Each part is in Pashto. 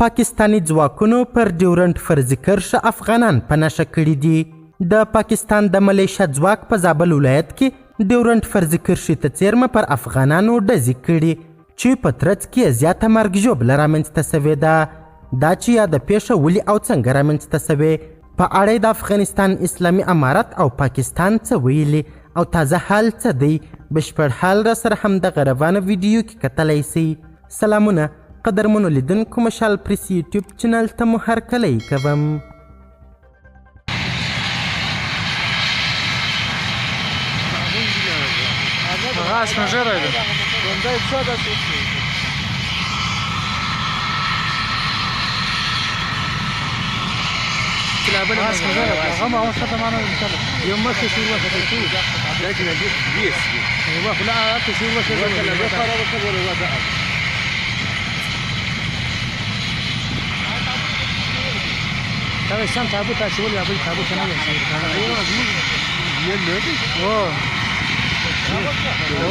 پاکستاني ځواکونو پر ډیورنډ فرضي کرښه افغانان په نښه کړي دي. د پاکستان د ملیشه ځواک په زابل ولایت کې ډیورنډ فرضي کرښې ته څېرمه پر افغانانو ډزې کړي چې په ترڅ کې یې زیاته مرګ ژوبله رامنځته شوې ده. دا چې یاده پېښه ولې او څنګه رامنځته شوې، په اړه یې د افغانستان اسلامي امارت او پاکستان څه ویلي او تازه حال څه دی، بشپړ حال راسره همدغه روانه ویډیو کې کتلی شئ. سلامونه قدرمنو لیدونکو، مشال پریس یوټیوب چینل ته مو هرکلی کوم. هغه سپین ږیری دی. هغه ما ورته مانه یو مخ شو وخت ته دا چې دې بیس یو خو لا ته شو وخت ولا دا سم تابوت اچول یا بل تابوت نه دی. یې نه دی. او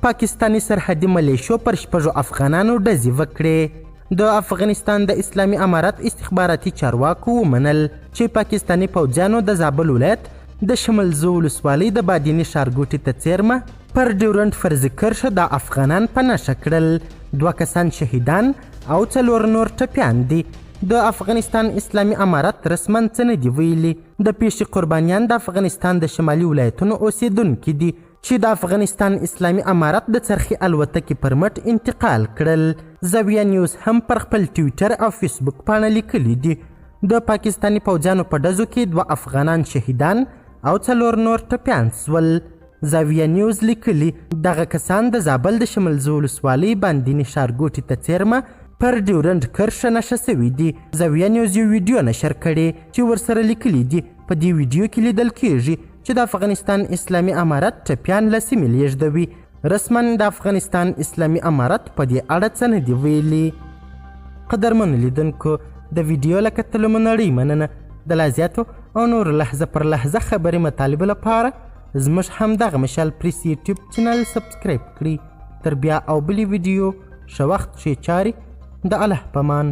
پاکستاني سرحدي ملیشو پر شپږو افغانانو ډزې وکړې. د افغانستان د اسلامي امارت استخباراتي چارواکو ومنل چې پاکستاني پوځیانو د زابل ولایت د شملزو ولسوالۍ د بادیني ښارګوټي ته څېرمه پر ډیورنډ فرضي کرښه دا افغانان په نښه کړل. دوه کسان شهیدان او څلور نور ټپیان دي. د افغانستان اسلامي امارت رسما څه نه دي ویلي. د پېښې قربانیان د افغانستان د شمالي ولایتونو اوسېدونکي دي چې د افغانستان اسلامي امارت د څرخي الوتکې پر مټ انتقال کړل. زاویه نیوز هم پر خپل ټویټر او فیسبوک پاڼه لیکلي دي، د پاکستاني پوځیانو په ډزو کې دوه افغانان شهیدان او څلور نور ټپیان سول. زاویه نیوز لیکلي، دغه کسان د زابل د شملزو ولسوالۍ باندیني ښارګوټي ته څېرمه پر ډیورنډ کرښه نښه شوي دي. زاویه نیوز یو ویډیو نشر کړې چې ورسره لیکلي دي، په دې ویډیو کې لیدل کیږي چې د افغانستان اسلامي امارت ټپیان له سیمې لیږدوي. رسما د افغانستان اسلامي امارت په دې اړه څه نه دي ویلي. قدرمنو لیدونکو، د ویډیو له کتلو مو نړۍ مننه. د لا زیاتو او نورو لحظه پر لحظه خبري مطالبو لپاره زموږ همدغه مشال پریس یوټیوب چینل سبسکرایب کړئ. تر بیا او بلې ویډیو، ښه وخت، ښې چارې، د الله په مان.